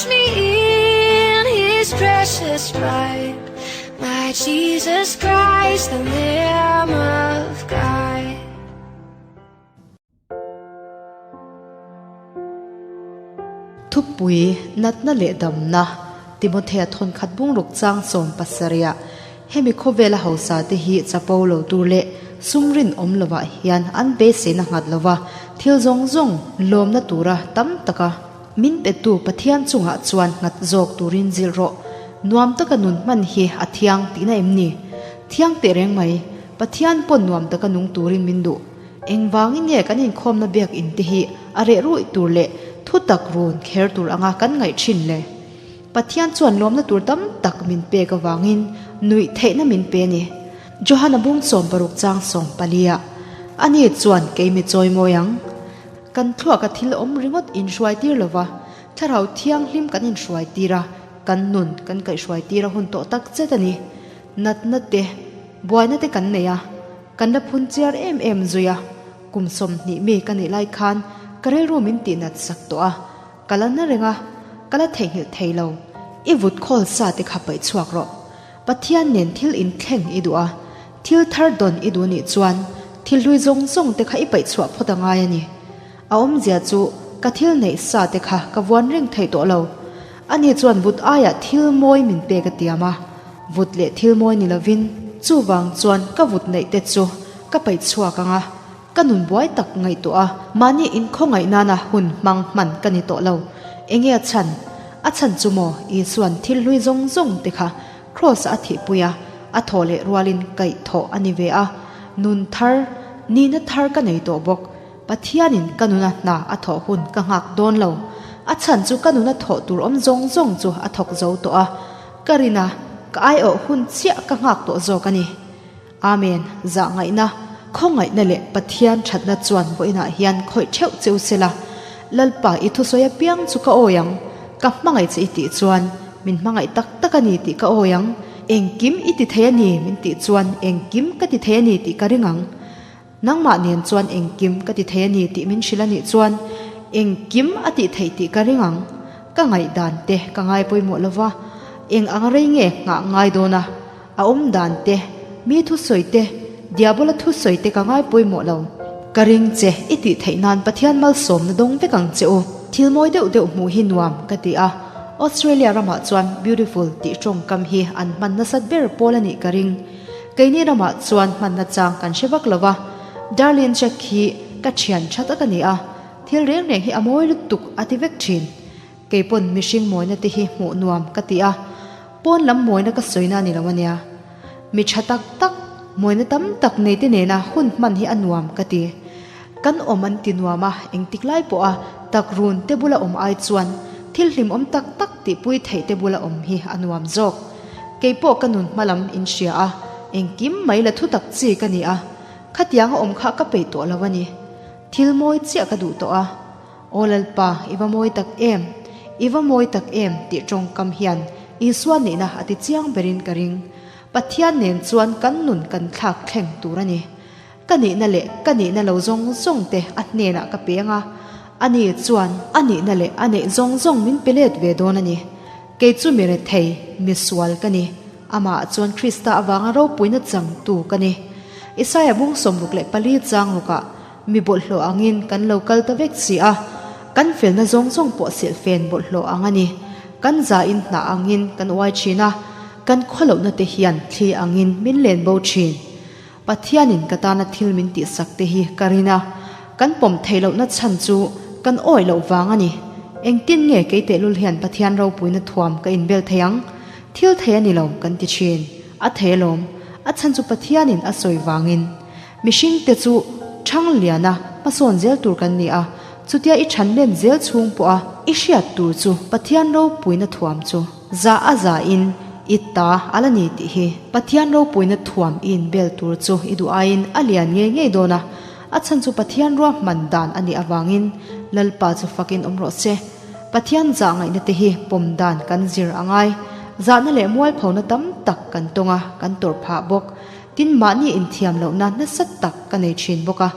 Wash me in his precious blood. My Jesus Christ, the Lamb of God. Thupui, Natna leh Damna, Timothea thawnkhat bungruk chang 70 ah hemi khawvela hausa te hi chapo lo tur leh sum rinawm lovah hian an beiseina nghat lova thil zawng zawng lawmna tura tam taka min petu Pathian chungah chuan nghat zawk turin zilh rawh. Nuam taka nun hman hi a thiang tihna em ni? Thiang teh reng mai, Pathian pawn nuam taka nung turin min duh. Engvangin nge kan inkhawmna biakinn te hi a reh ruih tur leh thu tak run kher tur anga kan ngaih thin le? Pathian chuan lawmna tur tam tak min pek avangin nuih theihna min pe a ni. Johana bung 60 chang 14 ah, Ani chuan kei mi chawi mawi ang. Kan thluaka thil awm ringawt inhruai tir lova, thlarau thianghlim kan inhruai tir a, kan nun kan kaihhruai tir a hun tawh tak zet a ni. Natna te, buaina te kan nei a. Kan la phun chiar em em zui a, kum 20 mi ka nih lai khan ka rilru min tih nat sak tawh a, ka la na reng a, ka la theihnghilh thei lo. I vut khawl sa te kha paih chhuak rawh. Pathian nen thil inthleng i duh a, thil thar dawn i duh nih chuan thil hlui zawng zawng te kha i paih chhuah phawt a ngai a ni. A awmzia chu ka thil neih sa te kha ka vuan reng thei tawh lo. Ani chuan vut aiah thil mawi min pek a tiam a, vut leh thil mawi ni lovin chuvang chuan ka vut neih te chu ka paih chhuak ang a, ka nun buai tak ngaihtuah a, mahni inkhawngaih nana hun hmang hman ka ni tawh lo. Enge a chhan? A chhan chu maw Isuan thil hlui zawng zawng te kha Kraws a thihpui a, a thawh leh rualin kaih thawh a ni ve a, nun thar, nihna thar ka nei tawh bawk. Pathianin ka nuna hna a thawh hun ka nghak dawn lo. A chhan chu ka nuna thawh tur awm zawng zawng chu a thawk zo tawh a. Ka rin a, ka aiawh hun chiah ka nghak tawh zawk a ni. Amen. Zah ngaihna, khawngaihna leh Pathian thatna chuan vawiinah hian khawih theuh cheu sela. Lalpa i thusawi apiang chu ka awi ang. Ka hmangaih che i tih chuan min hmangaih tak tak a ni tih ka awi ang. Engkim i ti thei a ni min tih chuan engkim ka ti thei a ni tih ka ring ang. Nangmah nen chuan engkim ka ti thei a ni tih min hrilh a nih chuan engkim a tih theih tih ka ring ang. Ka ngaihdan te ka ngai pawimawh lo va, eng ang rei nge nghah ngai dawn a, a awm dan te, mi thusawi te, diabola thusawi te ka ngai pawimawh lo. Ka ring che i tih theih nan Pathian malsawmna dawng vek ang che u. Thil mawi deuh deuh hmuh hi nuam ka ti a, Australia ramah chuan beautiful tih tawngkam hi an hman nasat ber pawl a nih ka ring. Keini ramah chuan hmanna chang kan hre vak lo va, Darlene Jack hi ka thian tha tak a ni a, thil reng reng hi a mawi lutuk a ti vek thin. Kei pawn mihring mawina te hi hmuh nuam ka ti a, pawn lam mawina ka sawina a ni lo a nia. Mi tha tak tak, mawina tam tak nei te nena hun hman hi a nuam ka ti. Kan awm an ti nuam a, engtik lai pawha takrun te bula awm ai chuan thil hlimawm tak tak tihpui theih te bula awm hi a nuam zawk. Kei pawh ka nun hma lam in hria a, engkim mai la thutak chi ka ni a, khatiang a awm kha ka peih tawh lo a ni. Thil mawi chiah ka duh tawh a. Aw Lalpa, i va mawi tak em! I va mawi tak em! tih tawngkam hian Isua nihna a ti chiang berin ka ring. Pathian nen chuan kan nun kan thlak thleng tur a ni. Ka nihna leh ka nihna lo zawng zawng te a hnenah ka peng a, ani chuan a nihna leh a neih zawng zawng min pe let ve dawn a ni. Kei chu mi rethei, mi sual ka ni. Amah chuan Krista avanga ropuina changtu ka ni. Isaia bung 64 chang rukah mi bawlhhlawh angin kan lo kal ta vek si a, kan felna zawng zawng pawh silhfen bawlhhlawh ang a ni. Kan zain hnah angin kan uai thin a, kan khawlohna te hian thli angin min len bo thin. Pathianin ka tana thil min tihsak te hi ka rin a, kan pawm theih lohna chhan chu kan awih loh vang a ni. Engtin nge kei tehlul hian Pathian ropuina thuam ka inbel thei ang? Thil thei a ni lo kan ti thin. A thei alawm. A chhan chu Pathianin a sawi vangin. Mihring te chu thang liana hmasawn zel tur kan ni a, chutia i than len zel chhung pawha i hriat tur chu Pathian ropuina thuam chu. Za a za in i ta a la ni tih hi Pathian ropuina thuam i inbel tur chu i duh aiin a lian ngei ngei dawn a, a chhan chu Pathian ruahman dan a nih avangin Lalpa chu fakin awm rawh se. Pathian zah ngaihna te hi pawm dan kan zir a ngai. Zahna leh mualphona tam tak kan tawng a, kan tawrh phah bawk. Tin, mahni inthiam lohna nasa tak ka nei thin bawk a,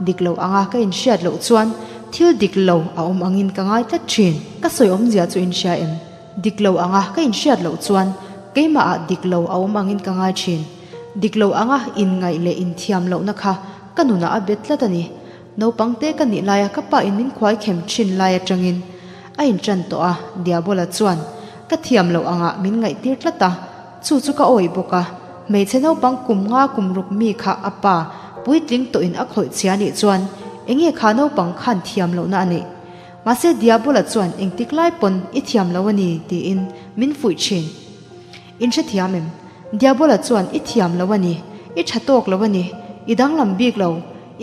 dik lo anga ka inhriat loh chuan. thil dik lo a awm angin ka ngai tlat thin. Ka sawi awmzia chu in hria em? Dik lo anga ka inhriat loh chuan keimahah dik lo a awm angin ka ngai thin. Dik lo anga inngaih leh inthiam lohna kha ka nunah a bet tlat a ni. Naupang te ka nih laia ka pa in min khuai khem thin lai atangin a intan tawh a, Diabola chuan ka thiam loh angah min ngaihtir tlat a, chu chu ka awih bawk a. Hmeichhe naupang kum nga kum ruk mi kha a pa puitling tawhin a khawih chhia nih chuan enge kha naupang khan thiam lohna a neih? Mahse Diabola chuan engtik lai pawn i thiam lo a ni tiin min fuih thin. In hrethiam em? Diabola chuan i thiam lo a ni, i tha tawk lo a ni, i danglam bik lo,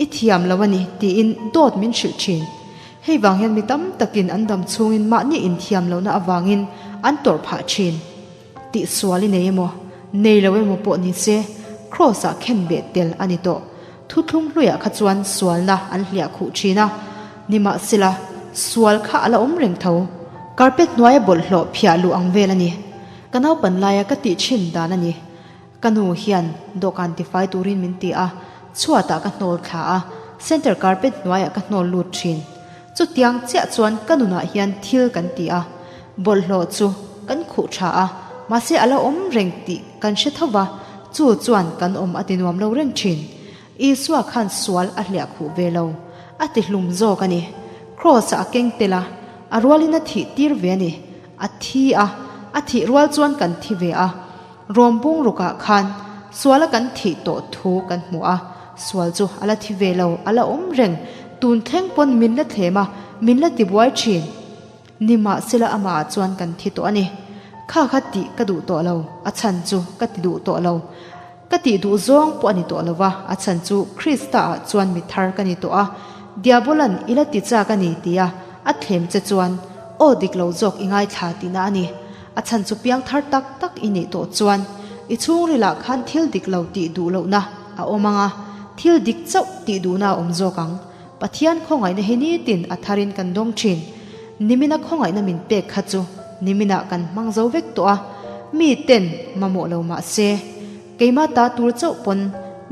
i thiam lo a ni tiin dawt min hrilh thin. Hei vang hian mi tam takin an dam chhungin mahni inthiam lohna avangin an tawrh phah thin. Tih sual i nei emaw, nei lo emaw pawh ni se, Kraws-ah khen beh tel a ni tawh. Thuthlung hluiah kha chuan sualna an hliah khuh thin a, nimahsela, sual kha a la awm reng tho. Carpet hnuaia bawlhhlawh phiah luh ang vel a ni. Ka naupan laia ka tih thin dan a ni. Ka nu hian dawhkan tifai turin min ti a, chhuatah ka hnawl thla a, center carpet hnuaiah ka hnawl lut thin. Chutiang chiah chuan ka nunah hian thil kan ti a, bawlhhlawh chu kan khuh tha a, mahse a la awm reng tih kan hre tho va, chu chuan kan awm a ti nuam lo reng thin. Isua khan sual a hliah khuh ve lo, a ti hlum zawk a ni. Kraws-ah a keng tel a, a rualin a thih tir ve a ni. A thi a, a thih rual chuan kan thi ve a. Rawm bungrukah khan suala kan thih tawh thu kan hmu a, sual chu a la thi ve lo, a la awm reng. Tun thleng pawn min la thlem a, min la tibuai thin. Nimahsela amahah chuan kan thi tawh a ni. Kha kha tih ka duh tawh lo, a chhan chu ka ti duh tawh lo. Ka tih duh zawng pawh a ni tawh lo va, a chhan chu Krista-ah chuan mi thar ka ni tawh a, Diabolan i la ti chak a ni tia a thlem che chuan aw dik lo zawk i ngaithla tihna a ni. A chhan chu piang thar tak tak i nih tawh chuan i chhungrilah khan thil dik lo tih duh lohna a awm ang a, thil dik chauh tih duhna a awm zawk ang. Pathian khawngaihna hi nitin a tharin kan dawng thin. Nimina khawngaihna min pek kha chu niminah kan hmang zo vek tawh a, mi ten mamawh lo mah se, keimah ta tur chauh pawn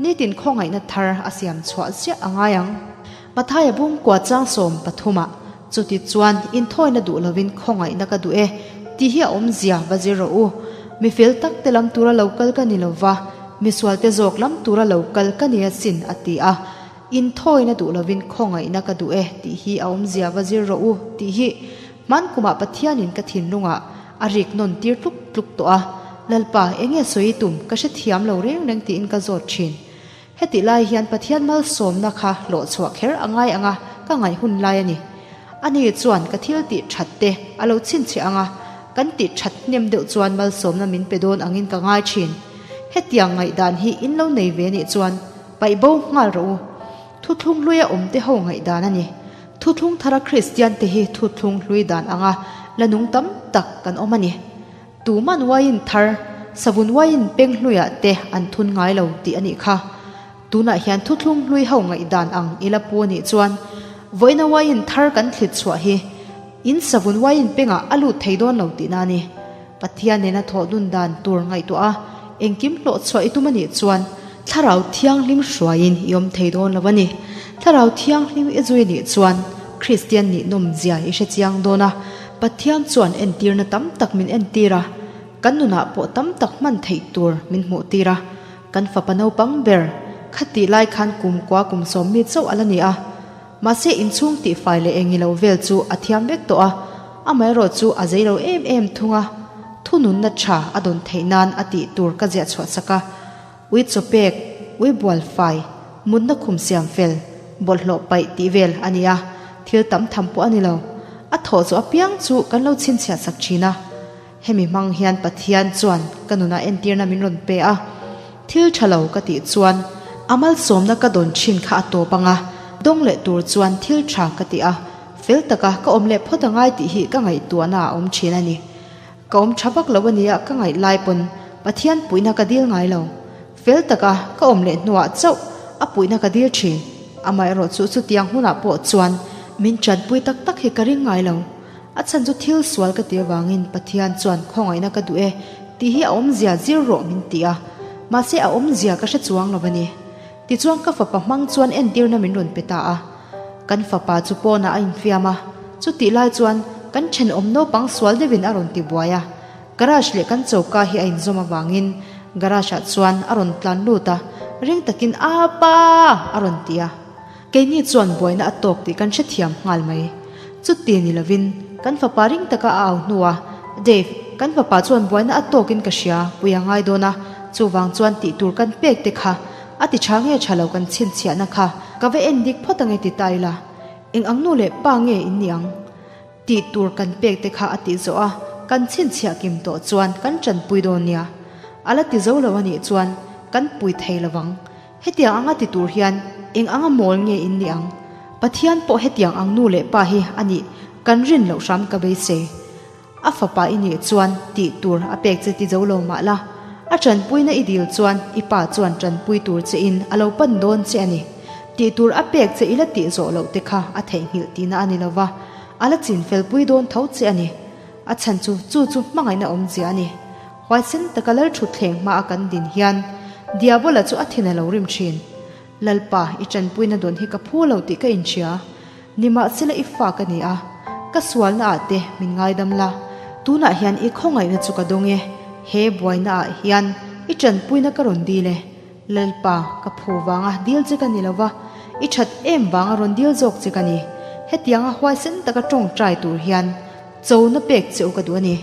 nitin khawngaihna thar a siam chhuah ziah a ngai ang. Mathaia bungkua chang 13 ah chuti chuan inthawina duh lovin khawngaihna ka duh e tih hi a awmzia va zir rawh u. Mi fel tak te lam tura lo kal ka ni lova, misual te zawk lam tura lo kal ka ni asin a ti a. Inthawina duh lovin khawngaihna ka duh e tih hi a awmzia va zir rawh u tih hi hman kumah Pathianin ka thinlungah a rik nawn tir tluk tluk tawh a, Lalpa enge sawi tum ka hrethiam lo reng reng tiin ka zawt thin. Hetih lai hian Pathian malsawmna kha hlawhchhuah kher a ngai anga ka ngaih hun lai a ni. Ani chuan ka thil tih that te a lo chhinchhiah anga kan tih that hnem deuh chuan malsawmna min pe dawn angin ka ngai thin. Hetiang ngaihdan hi in lo nei ve nih chuan Paih bo nghal rawh u. Thuthlung hluia awm te ho ngaihdan a ni. Thuthlung thara Kristian te hi thuthlung hlui dan anga la nung tam tak kan awm a ni. Tuman uaiin thar, savun uaiin peng hluiah te an thun ngai lo tih a nih kha. Tunah hian thuthlung hlui ho ngaihdan ang i la pu a nih chuan vawiina uaiin thar kan thlit chhuah hi in savun uaiin pengah a lut thei dawn lo tihna a ni. Pathian nena thawh dun dan tur ngaihtuah a, engkim hlawh chhuah i tum a nih chuan Thlarau Thianghlim hruaiin i awm thei dawn lo a ni. Thlarau Thianghlim i zui nih chuan Kristian nih nawmzia i hre chiang dawn a, Pathian chuan entirna tam tak min entir a, kan nunah pawh tam tak hman theih tur min hmuh tir a. Kan fapa naupang ber khatih lai khan kumkua kum sawmmi chauh a la ni a. Mahse inchhung tihfai leh eng ilo vel chu a thiam vek tawh a, amaherawh chu a zei lo em em thung a, thununna tha a dawn theih nan a tih tur ka ziah chhuah sak a, ui chawpek, ui bual fai, mutna khum siam fel, bawlhhlawh paih tih vel a ni a, thil tam tham pawh a ni lo. A thawh zawh apiang chu kan lo chhinchhiah sak thin a. Hemi hmang hian Pathian chuan ka nunah entirna min rawn pe a, thil tha lo ka tih chuan a malsawmna ka dawn thin kha a tawp ang a, dawng leh tur chuan thil tha ka ti a, fel taka ka awm leh phawt angai tih hi ka ngaihtuahna a awm thin a ni. Ka awm tha vak lo a nia ka ngaih lai pawn Pathian puihna ka dil ngai lo. Fel taka ka awm leh hnuah chauh a puihna ka dil thin. Amaherawh chu chutiang hunah pawh chuan min tanpui tak tak hi ka ring ngai lo. A chhan chu thil sual ka ti avangin Pathian chuan khawngaihna ka duh e tih hi a awmzia zir rawh min ti a, mahse a awmzia ka hre chuang lo a ni. Tichuan ka fapa hmang chuan entirna min rawn pe ta a. Kan fapa chu pawnah a infiam a, chutih lai chuan kan thenawm naupang sual deuhin a rawn ti buai a. Garage leh kan choka hi a inzawm avangin garage ah chuan a rawn tlan lut a, ring takin Apa! a rawn ti a. Keini chuan buaina a tawk tih kan hrethiam nghal mai. Chuti ni lovin kan fapa ring taka a au hnu a, Dave, kan fapa chuan buaina a tawkin ka hria, pui a ngai dawn a, chuvang chuan tih tur kan pek te kha a ti tha nge tha lo kan chhinchhiahna kha ka va en dik phawt ange ti ta ila, eng ang nu leh pa nge in ni ang? Tih tur kan pek te kha a tih zawh a, kan chhinchhiah kim tawh chuan kan tanpui dawn nia. A la ti zo lo a nih chuan kan pui thei lovang. Hetiang anga ti tur hian eng anga mawl nge in ni ang? Pathian pawh hetiang ang nu leh pa hi a nih kan rin loh hram ka beisei. A fapa i nih chuan tih tur a pek che ti zo lo mah la, a tanpuina i dil chuan i pa chuan tanpui tur che in a lo pan dawn che a ni. Tih tur a pek che i la tih zawh loh te kha a theihnghilh tihna a ni lo va, a la chinfel pui dawn tho che a ni. A chhan chu chu chu hmangaihna awmzia a ni. Huaisen taka lal thutthleng hmaa kan din hian Diabola chu a thin a lo rim thin. Lalpa, i tanpuina dawn hi ka phu lo tih ka inhria. Nimahsela i fa ka ni a, ka sualna ah te min ngaidam la. Tunah hian i khawngaihna chu ka dawng e, he buaina ah hian i tanpuina ka rawn dil e. Lalpa, ka phu vanga dil che ka ni lo va, i that em vanga rawn dil zawk che ka ni. Hetianga huaisen taka tawngtai tur hian chona pek che u ka duh a ni.